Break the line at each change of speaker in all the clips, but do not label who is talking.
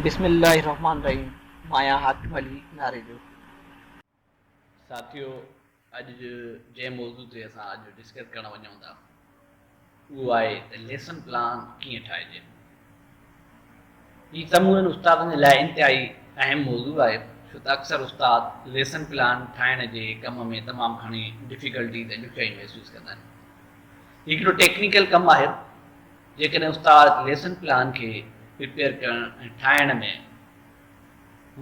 بسم الله الرحمٰن الرحيم مان آهيان حاڪم علي ناريجو.
ساٿيو اڄ جنهن موضوع تي اسان اڄ ڊسڪس ڪرڻ وڃون ٿا اهو آهي ته ليسن پلان ڪيئن ٺاهجي. هي سمورن استادن جي لاء انتهائي اهم موضوع آهي ڇو ته اڪثر استاد ليسن پلان ٺاهڻ جي ڪم ۾ تمام گهڻي ڊفيڪلٽيز ۽ ڏکيائي محسوس ڪندا آهن. هي هڪڙو ٽيڪنيڪل ڪم آهي جيڪڏهن استاد ليسن پلان کي پريپيئر ڪرڻ ۽ ٺاهڻ ۾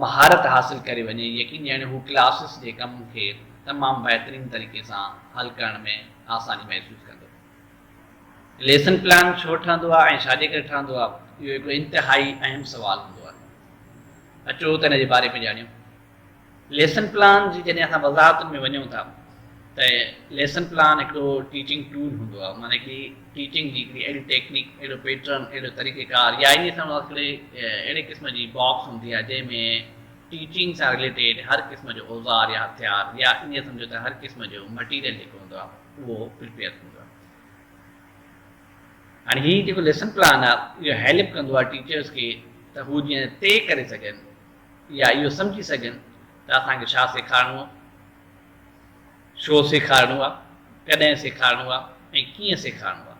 مهارت حاصل ڪري وڃي يقين ڄاڻي هو ڪلاسز جي ڪم کي تمام بهترين طريقي سان حل ڪرڻ ۾ آساني محسوس ڪندو. ليسن پلان ڇو ٺهندو آهي ۽ ڇا جي ڪري ٺهندو آهي اهو هڪڙو انتهائي اهم سوال هوندو آهي. اچو ته ان جي باري ۾ ڄاڻيون. ليسن پلان جي جڏهن اسان وضاحتن ۾ وڃون ٿا ته ليسن پلان هڪڙو ٽيچنگ ٽول هوندو آهي معنيٰ هڪڙي ٽيچنگ جي هڪڙي اهڙي ٽيڪنيڪ اهڙو پيٽرن اهڙو طريقه ڪار يا ائين سمجهو هڪڙي اهڙي قسم جي باڪس هوندي آهي جنهن ۾ ٽيچنگ سان رليٽيڊ هر قسم جو اوزار يا هٿيار يا ائين سمجهو ته هر قسم جو مٽيريل جيڪو هوندو آهي اهو پرپيئر ٿيندو آهي. هاڻي هي جيڪو ليسن پلان آهي اهو هيلپ ڪندو آهي ٽيچرس کي ته هو جيئن طئي ڪري سگهن يا اهو سمجهي سگهن ته اسان کي ڇا سيکارڻو آهي، ڇو سيکارڻو آهي، ڪڏهن سيکارڻو آهي ۽ ڪيئن سيکارڻو آهي.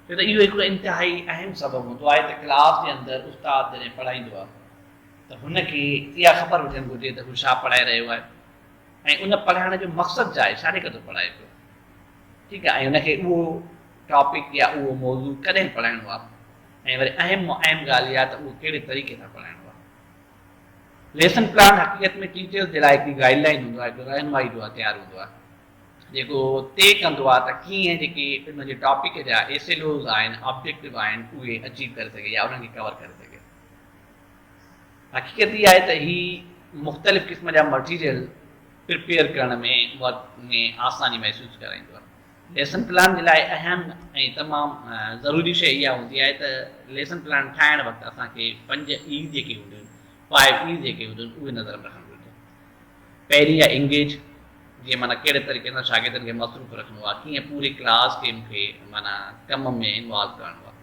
ڇو ته اهو هڪڙو انتهائي اهم سبب هوندو آهي ته ڪلاس جي اندر استاد جڏهن پڙهائيندو آهي ته هن کي اها خبر هجڻ گهرجي ته هو ڇا پڙهائي رهيو آهي ۽ ان پڙهائڻ جو مقصد ڇا آهي، ڇا جي ڪري ٿو پڙهائي پيو. ٺيڪ آهي ۽ هن کي اهو ٽاپڪ يا اهو موضوع ڪڏهن پڙهائڻو آهي ۽ وري اهم مان اهم ڳالهه اها ته اهو ڪهڙي طريقي سان پڙهائڻو آهي. ليسن پلان حقيقت ۾ ٽيچرز جي لاء هڪڙي گائيڊ لائين هوندو آهي، هڪڙو رهنمائي جو هٿيار هوندو آهي جيڪو طئي ڪندو آهي ته ڪيئن جيڪي ان جي ٽاپڪ جا ايس ايل اوز آهن، آبجيڪٽو آهن، اهي اچيو ڪري سگهي يا انهن کي ڪور ڪري سگهي. حقيقت اها آهي ته هي مختلف قسم جا مٽيريل پرپيئر ڪرڻ ۾ ورڪ ۾ آساني محسوس ڪرائيندو آهي. ليسن پلان جي لاء اهم ۽ تمام ضروري شيء اها هوندي آهي ته ليسن پلان ٺاهڻ وقت اسان کي پنج ايز جيڪي هونديون آهن، فائيو ايز جيڪي هونديون آهن، اهي نظر ۾ رکڻ گهرجن. پهرين آهي انگيج، جيئن معنيٰ ڪهڙي طريقي سان شاگردن کي مصروف رکڻو آهي، ڪيئن پوري ڪلاس کي مون کي معنيٰ ڪم ۾ انوالو ڪرڻو آهي.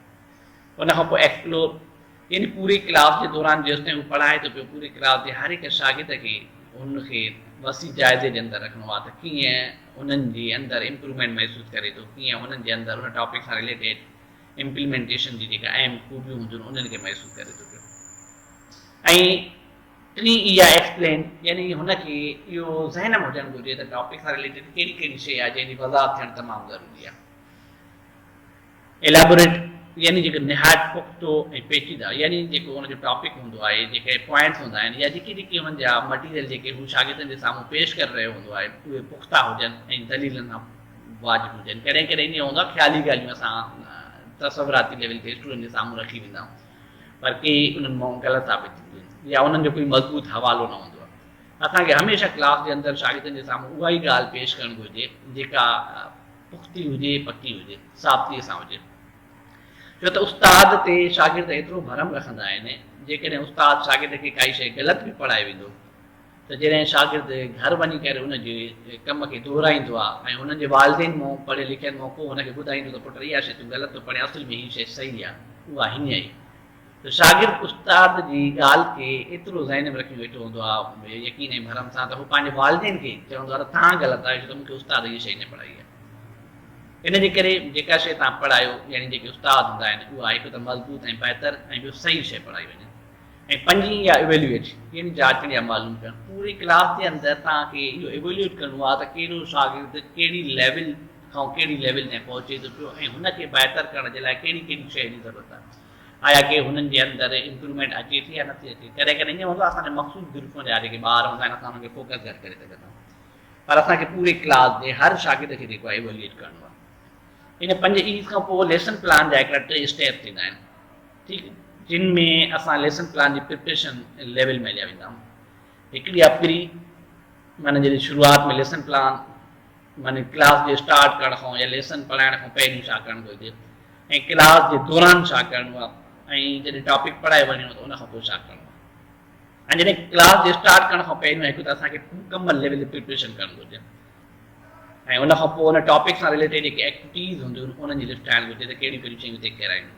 ان کان پوء ايڪسپلور يعني پوري ڪلاس جي دوران جيستائين هو پڙهائي ٿو پيو پوري ڪلاس جي هر هڪ شاگرد کي ان کي وسيع جائزي جي اندر رکڻو آهي ته ڪيئن انهن جي اندر امپروومينٽ محسوس ڪري ٿو ڪيئن هنن جي اندر ان ٽاپڪ سان رليٽيڊ امپليمينٽيشن جي جيڪا اهم خوبيون هونديون آهن انهن کي محسوس ڪري ٿو پيو ۽ ٽين اها ايڪسپلين يعني هن کي اهو ذهن ۾ هجڻ گهرجي ته ٽاپڪ سان رليٽيڊ ڪهڙي ڪهڙي شيء آهي جنهن جي وضاحت ٿيڻ تمام ضروري آهي. Elaborate يعني جيڪو نهايت پختو ۽ پيچيده يعني جيڪو ان جو ٽاپڪ هوندو آهي، جيڪي پوائنٽس هوندا آهن يا جيڪي جيڪي انهن جا مٽيريل جيڪي هو شاگردن جي سامهون پيش ڪري رهيو هوندو آهي اهي پختا هجن ۽ دليلن سان واجب هجن. ڪڏهن ڪڏهن ائين هوندو آهي خيالي ڳالهيون اسان تصوراتي ليول تي اسٽوڊنٽ جي سامهون رکي ويندا آهيون پر ڪي انهن مان غلط ثابت ٿينديون آهن يا انهن جو ڪوئي مضبوط حوالو نه هوندو آهي. اسان کي هميشه ڪلاس جي اندر شاگردن جي سامهون اها ئي ڳالهه پيش ڪرڻ گهرجي جيڪا پختي هجي، پڪي هجي، ثابتيء سان هجي. ڇو ته استاد تي شاگرد ايترو ڀرم رکندا آهن، جيڪڏهن استاد شاگرد کي ڪائي شيء غلط به پڙهائي ويندو ته جڏهن شاگرد گهر وڃي ڪري ان جي ڪم کي دهرائيندو آهي ۽ هنن جي والدين مون پڙهيل لکيل مون ڪو هن کي ٻڌائيندو ته پٽ اها شيء تون غلط ٿو پڙهين اصل ۾ هي شيء صحيح آهي اها هيئن آهي ته شاگرد استاد جي ڳالهه کي ايترو ذهن ۾ رکيون ويٺو هوندو آهي يقين ۽ ڀرم سان ته هو پنهنجي والدين کي چوندو آهي ته توهان غلط آهيو ڇو ته مون کي استاد هيء شيء نه پڙهائي آهي. ان جي ڪري جيڪا شيء توهان پڙهايو يعني جيڪي استاد هوندا آهن اها هڪ ته مضبوط ۽ بهتر ۽ ٻيو صحيح شيء پڙهائي وڃي ۽ پنجين اها ايويلوئيٽ يعني جاچڻ يا معلوم ڪرڻ پوري ڪلاس جي اندر توهان کي اهو ايويلوئيٽ ڪرڻو آهي ته ڪهڙو شاگرد ڪهڙي ليول کان ڪهڙي ليول تائين پهچي ٿو پيو ۽ هن کي بهتر ڪرڻ جي لاء ڪهڙي ڪهڙي شيء جي ضرورت آهي. آيا ڪي هنن جي اندر امپروومينٽ اچي ٿي يا نٿي اچي. ڪڏهن ڪڏهن ائين هوندو آهي اسان جي مخصوص گروپن جا جيڪي ٻار هوندا آهن اسان انهن کي فوڪس گهٽ ڪري سگهندا آهيون پر اسان کي پوري ڪلاس جي هر شاگرد کي جيڪو آهي ايويلوئيٽ ڪرڻو آهي. ان پنج ايز کان پوء ليسن پلان جا هڪڙا ٽي اسٽيپ ٿيندا آهن ٺيڪ جن ۾ اسان ليسن پلان جي پرپريشن ليول ۾ هليا ويندا آهيون. هڪڙي آهي پري معنيٰ جڏهن شروعات ۾ ليسن پلان معني ڪلاس جي اسٽارٽ ڪرڻ کان يا ليسن پڙهائڻ کان پهريون ڇا ڪرڻ گهرجي ۽ ڪلاس جي دوران ڇا ڪرڻو آهي ۽ جڏهن ٽاپڪ پڙهائي وڃڻو ته ان کان پوء ڇا ڪرڻو آهي ۽ جڏهن ڪلاس جي اسٽارٽ ڪرڻ کان پهريون هڪ ته اسان کي مڪمل ليول جي پريپريشن ڪرڻ گهرجي ۽ ان کان پوء ان ٽاپڪ سان رليٽيڊ جيڪي ايڪٽيوٽيز هونديون آهن انهن جي لسٽ ٺاهڻ گهرجي ته ڪهڙيون ڪهڙيون شيون هتي ڪرايون.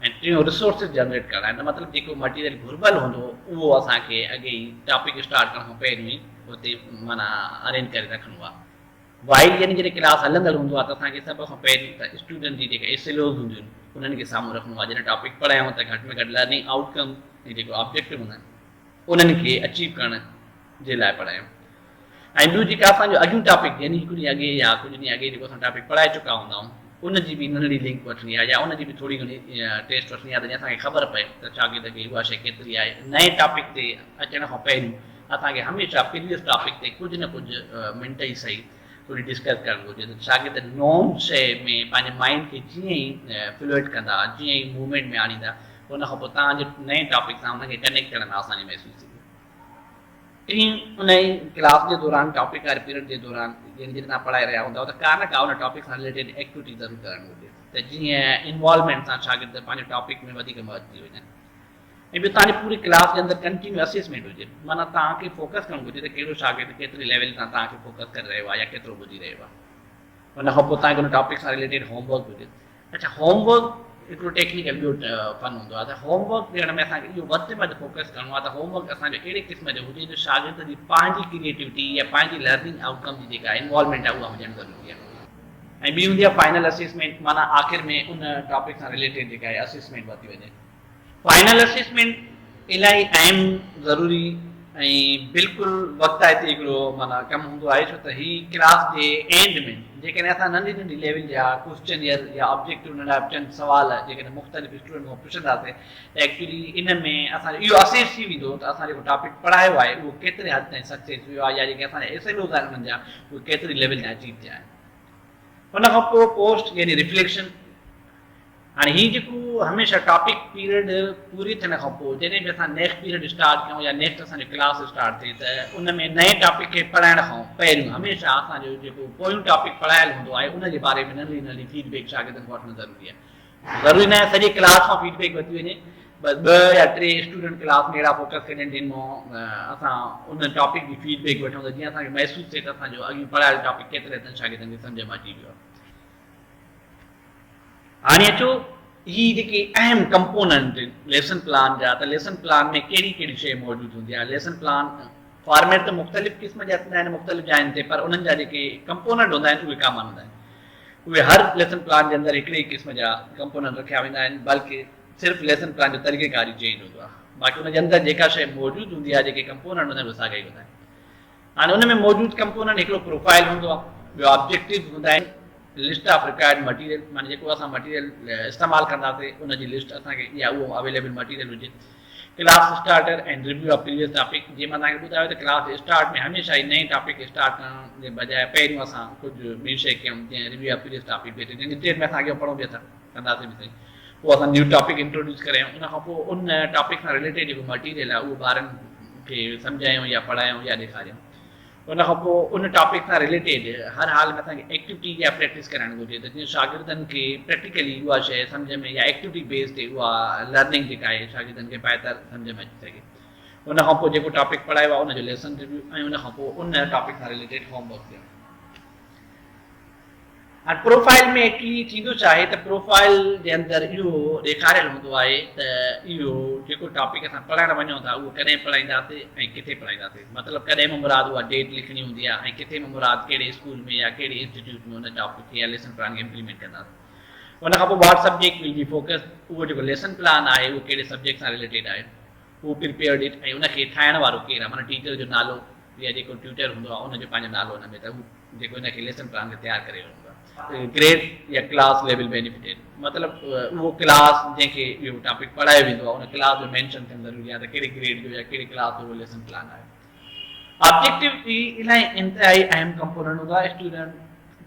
۽ ٽيون ريسورسز جنريٽ ڪرڻ آهي ته مطلب جيڪو مٽيريل گهربل هوندو اهو اسان کي اڳي ئي ٽاپڪ اسٽارٽ ڪرڻ کان پهريون ئي اتي معنيٰ ارينج ڪري رکڻو آهي. وائل يعني جڏهن ڪلاس هلندڙ هوندو آهي ته اسان کي سڀ کان پهريون ته اسٽوڊنٽ جي جيڪا ايس ايل اوز هونديون آهن انهن کي سامهون رکڻو آهي جڏهن ٽاپڪ پڙهايون ته گهٽ ۾ گهٽ لرننگ آئوٽ ڪم ۽ جيڪو آبجيڪٽو هوندا آهن انهن کي اچيو ڪرڻ جي لاء پڙهايون ۽ ٻيو جيڪا اسان جو اڳيون ٽاپڪ يعني هڪ ڏينهن اڳي يا ڪجهه ڏينهن اڳي جيڪو اسان ٽاپڪ پڙهائي چڪا هوندا آهيون ان جي به ننڍڙي لنڪ وٺڻي آهي يا ان جي به ٿوري گهڻي ٽيسٽ وٺڻي آهي ته جيئن اسان کي خبر پئي ته شاگرد کي اها شيء ڪيتري آهي. نئين ٽاپڪ تي اچڻ کان پهريون اسان کي هميشه پريويس ٽاپڪ تي ڪجهه نه ڪجهه منٽ ئي سهي ٿوري ڊسڪس ڪرڻ گهرجي ته شاگرد نون شيء ۾ پنهنجي مائنڊ کي جيئن ئي فلوئڊ ڪندا جيئن ئي موومينٽ ۾ آڻيندا ان کان پوء توهان جي نئين ٽاپڪ سان انهن کي ڪنيڪٽ ڪرڻ ۾ آساني محسوس ٿيندي. ٽين انهي ڪلاس جي دوران ٽاپڪ واري پيريڊ جي دوران يعني جڏهن توهان پڙهائي رهيا هوندؤ ته ڪا نه ڪا ان ٽاپڪ سان رليٽيڊ ايڪٽيوٽي ضرور ڪرڻ گهرجي ته جيئن انوالومينٽ سان شاگرد پنهنجي ٽاپڪ ۾ وڌيڪ مرج ٿي وڃن ۽ ٻيو توهان جي پوري ڪلاس جي اندر ڪنٽينيو اسيسمينٽ هجي معنيٰ توهان کي فوڪس ڪرڻ گهرجي ته ڪهڙو شاگرد ڪيتري ليول تان توهان کي فوڪس ڪري رهيو آهي يا ڪيترو ٻڌي رهيو آهي. ان کان پوء توهان کي ان ٽاپڪ سان رليٽيڊ هوم ورڪ هجي. اڇا هوم ورڪ هڪڙو ٽيڪنيڪل ٻيو فن هوندو آهي ته هوم ورڪ ڏيڻ ۾ اسان کي اهو وڌ ۾ وڌ فوڪس ڪرڻو آهي ته هوم ورڪ اسان جو اهڙي قسم جو هجي جو شاگرد جي پنهنجي ڪريئيٽوٽي يا پنهنجي لرننگ آئوٽ ڪم جي جيڪا انوالومينٽ آهي اها هجڻ ضروري آهي ۽ ٻي هوندي آهي فائنل اسيسمينٽ معنيٰ آخر ۾ ان ٽاپڪ سان رليٽيڊ جيڪا آهي اسيسمينٽ ورتي وڃي. فائنل اسيسمينٽ الاهي اهم، ضروري ۽ بلڪل وقتائتي هڪڙو معنيٰ ڪم هوندو آهي ڇو ته هي ڪلاس جي اينڊ ۾ جيڪڏهن اسان ننڍي ننڍي ليول جا ڪوسچنيئر يا آبجيڪٽو ننڍا چند سوال جيڪڏهن مختلف اسٽوڊنٽ کان پڇنداسين ته ايڪچولي ان ۾ اسان جو اهو اسيس ٿي ويندو ته اسان جيڪو ٽاپڪ پڙهايو آهي اهو ڪيتري حد تائين سڪسيس ويو آهي يا جيڪي اسان جا ايس ايل اوز آهن انهن جا اهي ڪيتري ليول تائين اچيو ٿيا آهن. ان کان پوء پوسٽ يعني ريفليڪشن هاڻي هي جيڪو هميشه ٽاپڪ پيريڊ پوري ٿيڻ کان پوء جڏهن به اسان نيڪسٽ پيريڊ اسٽارٽ ڪيون يا نيڪسٽ اسان جو ڪلاس اسٽارٽ ٿئي ته ان ۾ نئين ٽاپڪ کي پڙهائڻ کان پهريون هميشه اسان جو جيڪو پويون ٽاپڪ پڙهايل هوندو آهي ان جي باري ۾ ننڍڙي ننڍڙي فيڊ بيڪ شاگردن کان وٺڻ ضروري آهي. ضروري ناهي سڄي ڪلاس کان فيڊ بيڪ ورتي وڃي بس ٻه يا ٽي اسٽوڊنٽ ڪلاس ۾ اهڙا فوڪس ڪجن جن مان اسان ان ٽاپڪ جي فيڊ بيڪ وٺون ته جيئن اسان کي محسوس ٿئي ته اسان جو اڳيون پڙهايل ٽاپڪ ڪيتري حد تائين شاگردن کي سمجهه ۾ اچي ويو آهي. هاڻي اچو هي جيڪي اهم ڪمپوننٽ آهن ليسن پلان جا ته ليسن پلان ۾ ڪهڙي ڪهڙي شيء موجود هوندي آهي. ليسن پلان فارميٽ ته مختلف قسم جا ٿيندا آهن مختلف جاين تي پر انهن جا جيڪي ڪمپوننٽ هوندا آهن اهي ڪامن هوندا آهن. اهي هر ليسن پلان جي اندر هڪڙي ئي قسم جا ڪمپوننٽ رکيا ويندا آهن بلڪه صرف ليسن پلان جو طريقيڪار ئي چينج هوندو آهي باقي ان جي اندر جيڪا شيء موجود هوندي آهي جيڪي ڪمپوننٽ هوندا آهن اهي ساڳيا ئي هوندا آهن. هاڻي ان ۾ موجود ڪمپوننٽ هڪڙو پروفائل هوندو آهي ٻيو آبجيڪٽيوز هوندا آهن لسٽ آف رڪوائرڊ مٽيريل معنيٰ جيڪو اسان مٽيريل استعمال ڪنداسين ان جي لسٽ اسان کي يا اهو اويليبل مٽيريل هجي class starter and review of previous topic جيئن مان توهان کي ٻڌايو ته ڪلاس اسٽارٽ ۾ هميشه ئي نئين ٽاپڪ اسٽارٽ ڪرڻ جي بجاء پهريون اسان ڪجهه ٻي شيء ڪيون جيئن ريويو آف پريويس ٽاپڪ بهتر جيئن ڊيٽيل ۾ اسان اڳيان پڙهون به ٿا ڪنداسين به سهي پوء اسان نيو ٽاپڪ انٽروڊيوس ڪرايون ان کان پوء ان ٽاپڪ سان رليٽيڊ جيڪو مٽيريل آهي اهو ٻارن کي سمجهايون يا پڙهايون يا ڏيکاريون ان کان پوء ان ٽاپڪ سان رليٽيڊ هر حال ۾ اسان کي ايڪٽيوٽي يا پريڪٽس ڪرائڻ گهرجي ته جيئن شاگردن کي پريڪٽيڪلي اها شيء سمجهه ۾ يا ايڪٽيوٽي بيس تي اها لرننگ جيڪا آهي شاگردن کي بهتر سمجهه ۾ اچي سگهي ان کان پوء جيڪو ٽاپڪ پڙهايو آهي ان جو ليسن ريويو ۽ ان کان پوء ان ٽاپڪ سان رليٽيڊ هوم ورڪ ڏيڻ. هاڻ پروفائل ۾ ايڪچولي ٿيندو ڇا آهي ته پروفائل جي اندر اهو ڏيکاريل هوندو آهي ته اهو جيڪو ٽاپڪ اسان پڙهائڻ وڃون ٿا اهو ڪڏهن پڙهائينداسين ۽ ڪٿي پڙهائينداسين مطلب ڪڏهن مان مراد اها ڊيٽ لکڻي هوندي آهي ۽ ڪٿي مان مراد ڪهڙي اسڪول ۾ يا ڪهڙي انسٽيٽيوٽ ۾ ان ٽاپڪ کي يا ليسن پلان کي امپليمينٽ ڪنداسين ان کان پوء واٽ سبجيڪٽ will be focus اهو جيڪو ليسن پلان آهي اهو ڪهڙي سبجيڪٽ سان رليٽيڊ آهي هو پرپيئرڊ it ۽ ان کي ٺاهڻ وارو ڪير آهي معنيٰ ٽيچر جو نالو يا جيڪو ٽيوٽر هوندو آهي ان جو پنهنجو نالو ان ۾ ته هو جيڪو ان کي ليسن پلان کي تيار ڪري رهيو هوندو آهي. گريڊ يا ڪلاس ليول بينيفٽيڊ مطلب اهو ڪلاس جنهن کي اهو ٽاپڪ پڙهايو ويندو آهي ان ڪلاس جو مينشن ٿيڻ ضروري آهي ته ڪهڙي گريڊ جو يا ڪهڙي ڪلاس جو اهو ليسن پلان آهي. آبجيڪٽو هي الاهي انتهائي اهم ڪمپوننٽ هوندو آهي اسٽوڊنٽ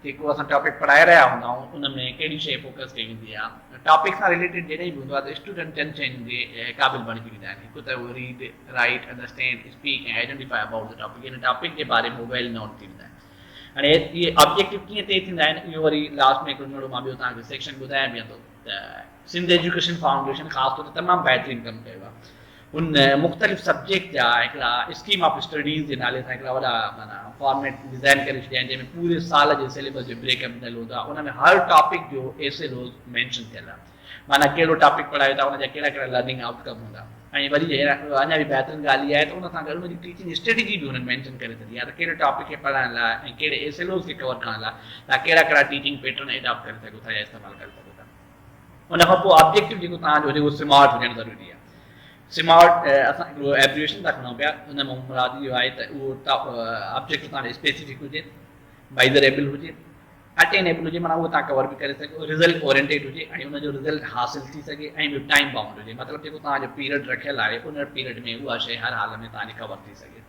جيڪو اسان ٽاپڪ پڙهائي رهيا هوندا آهيون ان ۾ ڪهڙي شيء فوڪس ڪئي ويندي آهي ٽاپڪ سان رليٽيڊ جڏهن به هوندو آهي ته اسٽوڊنٽ چند شين جي قابل بڻجي ويندا آهن هڪ ته اهو read, write, understand, speak ۽ identify about the topic يعني ٽاپڪ جي باري ۾ ويل نون ٿي ويندا آهن هاڻي اهي آبجيڪٽو ڪيئن طئي ٿيندا آهن اهو وري لاسٽ ۾ هڪڙو ننڍڙو مان ٻيو توهان کي سيڪشن ٻڌايان به ٿو ته سنڌ ايجوڪيشن فائونڊيشن خاص طور تي تمام بهترين ڪم ڪيو آهي هن مختلف سبجيڪٽ جا هڪڙا اسڪيم آف اسٽڊيز جي نالي سان هڪڙا وڏا معنيٰ فارميٽ ڊزائن ڪري ڇڏيا آهن جنهن ۾ پوري سال جي سليبس جو بريڪ اپ ڏنل هوندو آهي ان ۾ هر ٽاپڪ جو ايس ايل اوز مينشن ٿيل آهي. معنيٰ ڪهڙو ٽاپڪ پڙهايو ٿا ان جا ڪهڙا ڪهڙا لرننگ آئوٽ ڪم هوندا ۽ وري اڃا به بهترين ڳالهه اها آهي ته ان سان گڏ ان جي ٽيچنگ اسٽريٽجي به انهن مينشن ڪري ڇڏي آهي ته ڪهڙي ٽاپڪ کي پڙهائڻ لاء ۽ ڪهڙي ايس ايل اوز کي ڪور ڪرڻ لاء توهان ڪهڙا ڪهڙا ٽيچنگ پيٽرن اڊاپٽ ڪري سگهو ٿا يا استعمال ڪري سگهو ٿا. ان کان پوء آبجيڪٽو جيڪو توهان جو هجي اهو سمارٽ هجڻ ضروري آهي. سمارٽ اسان هڪڙو ايبريويشن ٿا کڻون پيا ان مان مراد اهو آهي ته اهو آبجيڪٽو توهان جو اسپيسيفڪ هجي، ميزريبل هجي، اٽينيبل هجي معنيٰ اهو توهان ڪور به ڪري سگهو، رزلٽ اورينٽيڊ هجي ۽ ان جو رزلٽ حاصل ٿي سگهي ۽ ٻيو ٽائيم بائونڊ هجي مطلب جيڪو توهان جو پيريڊ رکيل آهي ان پيريڊ ۾ اها شيء هر حال ۾ توهان جي ڪور ٿي سگهي.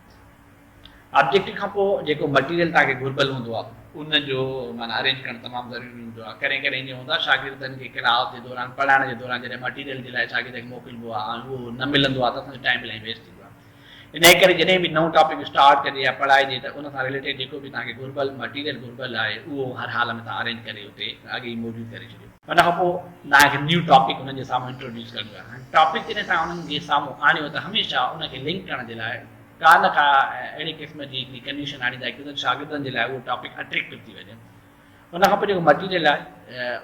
آبجيڪٽو کان پوء جيڪو مٽيريل توهان کي گهربل هوندو آهي ان جو معنيٰ ارينج ڪرڻ تمام ضروري هوندو آهي. ڪڏهن ڪڏهن ائين هوندو آهي شاگردن کي ڪلاس جي دوران پڙهائڻ جي دوران جڏهن مٽيريل جي لاء شاگرد کي موڪلبو آهي ۽ اهو نه ملندو آهي ته اسان جو ٽائيم الاهي ويسٽ ٿيندو آهي. انهيء ڪري جڏهن به نئون ٽاپڪ اسٽارٽ ڪجي يا پڙهائجي ته ان سان رليٽيڊ جيڪو به توهان کي گهربل مٽيريل گهربل آهي اهو هر حال ۾ توهان ارينج ڪري اتي اڳي ئي موجود ڪري ڇڏيو. ان کان پوء توهان کي نيو ٽاپڪ انهن جي سامهون انٽروڊيوس ڪرڻو آهي. هاڻي ٽاپڪ جڏهن توهان انهن جي سامهون آڻيو ته هميشه ان کي لنڪ ڪرڻ جي لاء ڪا نه ڪا اهڙي قسم جي هڪڙي ڪنڊيشن آڻيندا آهيو ته شاگردن جي لاء اهو ٽاپڪ اٽريڪٽو ٿي وڃي. ان کان پوء جيڪو مٽيريل آهي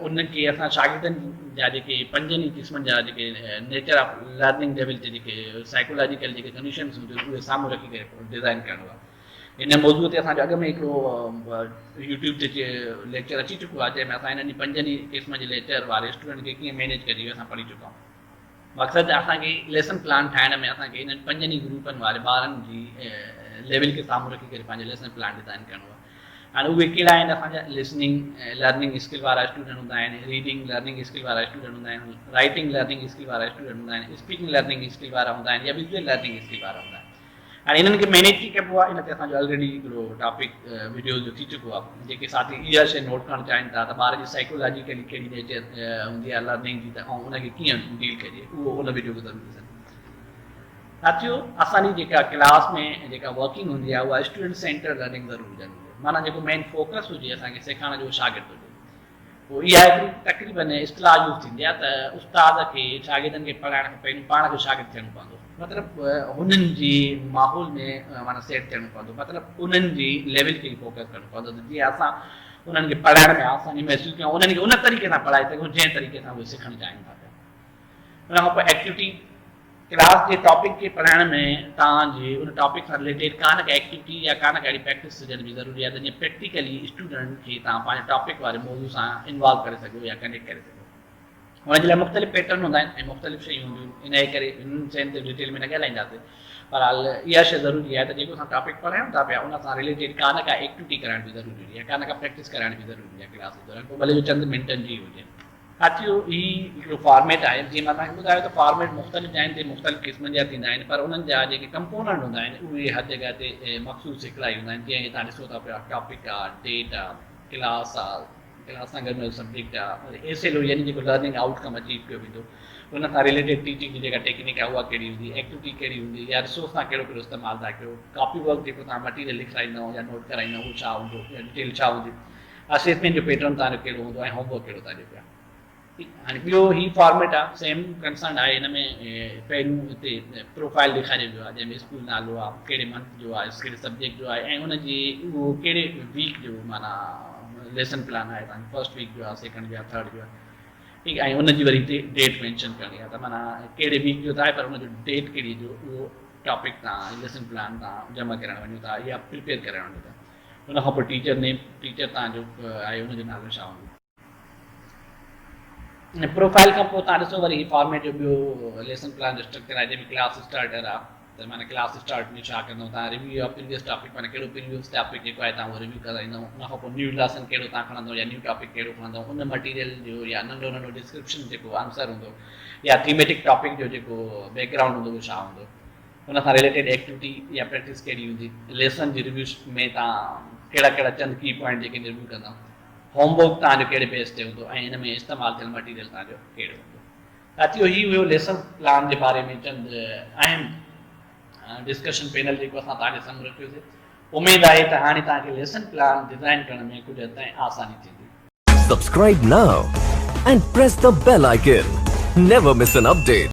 ان کي اسان شاگردن جا جيڪي پنجن ئي قسمن جا جيڪي نيچر آف لرننگ ليول تي جيڪي سائيڪولاجيڪل جيڪي ڪنڊيشنز هونديون آهن اهي سامهون رکي ڪري ڊزائن ڪرڻو آهي. ان موضوع تي اسان جو اڳ ۾ هڪڙو يوٽيوب تي ليڪچر اچي چڪو آهي جنهن ۾ اسان انهن پنجن ئي قسم جي ليچر واري اسٽوڊنٽ کي ڪيئن مينيج ڪجي اهو اسان پڙهي چڪا آهيون. مقصد اسان کي ليسن پلان ٺاهڻ ۾ اسان کي انهن پنجن ئي گروپن واري ٻارن جي ليول کي سامهون رکي ڪري پنهنجو ليسن پلان ڊزائن ڪرڻو آهي. هاڻي اهي ڪهڙا آهن اسان جا لسننگ لرننگ اسڪل وارا اسٽوڊنٽ هوندا آهن، ريڊنگ لرننگ اسڪل وارا اسٽوڊنٽ هوندا آهن، رائٽنگ لرننگ اسڪل وارا اسٽوڊنٽ هوندا آهن، اسپيڪنگ لرننگ اسڪل وارا هوندا آهن يا وزوئل لرننگ اسڪل وارا هوندا آهن. هاڻي انهن کي مينيج ڪيئن ڪبو آهي ان تي اسان جو آلريڊي هڪڙو ٽاپڪ وڊيوز جو ٿي چڪو آهي. جيڪي ساٿي اها شيء نوٽ ڪرڻ چاهين ٿا ته ٻار جي سائيڪولاجيڪلي ڪهڙي نيچر هوندي آهي لرننگ جي ته ۽ ان کي ڪيئن ڊيل ڪجي اهو ان وڊيو کي ضرور ڏسن. ساٿيو اسان جي جيڪا ڪلاس ۾ جيڪا ورڪنگ هوندي آهي اها اسٽوڊنٽ سينٽر لرننگ ضرور هجڻ گهرجي معنيٰ جيڪو مين فوڪس هجي اسان کي سيکارڻ جو شاگرد هجي پوء اها هڪڙي تقريبن اصطلاح يوز ٿيندي آهي ته استاد کي شاگردن کي پڙهائڻ کان پهريون پاڻ کي شاگرد ٿيڻو پوندو مطلب هنن جي ماحول ۾ معنيٰ سيٽ ٿيڻو پوندو مطلب انهن جي ليول کي فوڪس ڪرڻو پوندو ته جيئن اسان انهن کي پڙهائڻ ۾ آساني محسوس ڪيون انهن کي ان طريقي سان پڙهائي سگهون جنهن طريقي سان اهي سکڻ چاهين ٿا پيا. ان کان پوء ايڪٽيوٽي، ڪلاس جي ٽاپڪ کي پڙهائڻ ۾ توهان جي ان ٽاپڪ سان رليٽيڊ ڪا نه ڪا ايڪٽيوٽي يا ڪا نه ڪا اهڙي پريڪٽس هجڻ به ضروري آهي ته جيئن پريڪٽيڪلي اسٽوڊنٽ کي توهان پنهنجي ٽاپڪ واري موضوع سان انوالو ڪري سگهو يا ڪنيڪٽ ڪري سگهو. ان جي لاء مختلف پيٽرن هوندا آهن ۽ مختلف شيون هونديون آهن انهيء ڪري انهن شين تي ڊيٽيل ۾ نه ڳالهائينداسين بهرحال اها شيء ضروري آهي ته جيڪو اسان ٽاپڪ پڙهايون ٿا پيا ان سان رليٽيڊ ڪا نه ڪا ايڪٽيوٽي ڪرائڻ به ضروري هجي يا ڪا نه ڪا پريڪٽس ڪرائڻ به ضروري هجي ڪلاس جي دوران پوء ڀلي جو چند منٽن جي هجي. ساٿيو هي هڪڙو فارميٽ آهي جيئن مان توهان کي ٻڌايو ته فارميٽ مختلف جاين تي مختلف قسمن جا ٿيندا آهن پر انهن جا جيڪي ڪمپوننٽ هوندا آهن اهي هر جڳهه تي مخصوص هڪڙا ئي هوندا آهن جيئن هي توهان ڏسو ٿا پيا ٽاپڪ آ ڊيٽ آ ڪلاس آ ڪلاس سان گڏ سبجيڪٽ آ ايس ايل او يعني جيڪو لرننگ آئوٽ ڪم اچيو ڪيو ويندو ان سان رليٽيڊ ٽيچنگ جي جيڪا ٽيڪنيڪ آهي اها ڪهڙي هوندي ايڪٽيوٽي ڪهڙي هوندي يا ريسورس توهان ڪهڙو ڪهڙو استعمال ٿا ڪيو ڪاپي ورڪ جيڪو توهان مٽيريل لکرائيندو يا نوٽ ڪرائيندو اهو ڇا هوندو يا ڊيٽيل ڇا هوندي اسيسمينٽ جو پيٽرن توهان جو ڪهڙو هوندو ۽ هوم ورڪ ڪهڙو توهان ڏيو پيا. ٺيڪ هاڻي ٻيو هي فارميٽ آ سيم ڪنسرن آهي هن ۾ پهريون هتي پروفائل ڏيکاريو ويو آهي جنهن ۾ اسڪول نالو آ ڪهڙي منٿ جو آهي ڪهڙي سبجيڪٽ جو آهي ۽ ان جي اهو ڪهڙي ويڪ جو معنيٰ ليسن پلان آهي توهان جو فرسٽ ويڪ جو آهي سيڪنڊ جو آهي ٿرڊ جو آهي ٺيڪ ۽ ان جي وري هتي ڊيٽ مينشن ڪرڻي آهي ته معنيٰ ڪهڙي ويڪ جو ته آهي پر ان جو ڊيٽ ڪهڙي جو اهو ٽاپڪ توهان ليسن پلان توهان جمع ڪرائڻ وڃو ٿا يا پريپيئر ڪرائڻ وڃو ٿا. ان کان پوء ٽيچر نيم، ٽيچر توهان جو آهي ان جو نالو ڇا هوندو. ۽ پروفائل کان پوء توهان ڏسو وري هي فارميٽ جو ٻيو ليسن پلان جو اسٽرڪچر آهي جنهن ۾ ڪلاس اسٽارٽر آهي ته معنيٰ ڪلاس اسٽارٽ ۾ ڇا ڪندو توهان ريويو آف پريويس ٽاپڪ معنيٰ ڪهڙو پريويس ٽاپڪ جيڪو آهي توهان اهو ريويو ڪرائيندو ان کان پوء نيو ليسن ڪهڙو توهان کڻندو يا نيو ٽاپڪ ڪهڙو کڻندو ان مٽيريل جو يا ننڍو ننڍو ڊسڪرپشن جيڪو آنسر هوندو يا ٿيميٽڪ ٽاپڪ جو جيڪو بيڪ گرائونڊ هوندو اهو ڇا هوندو. ان سان رليٽيڊ ايڪٽيوٽي يا پريڪٽس ڪهڙي هوندي، ليسن جي ريويو ۾ توهان ڪهڙا ڪهڙا چند ڪي پوائنٽ جيڪي ريويو ڪندا، هوم ورڪ توهان جو ڪهڙي بيس تي هوندو ۽ ان ۾ استعمال ٿيل مٽيريل توهان جو ڪهڙو هوندو. ساٿيو هي هيو ليسن پلان جي باري ۾ چند اهم ڊسڪشن پينل جيڪو اسان توهان جي سامهون رکيوسي. اميد آهي ته هاڻي توهان کي ليسن پلان ڊزائن ڪرڻ ۾ ڪجهه حد تائين آساني ٿيندي.
Subscribe now and press the bell icon. Never miss an update.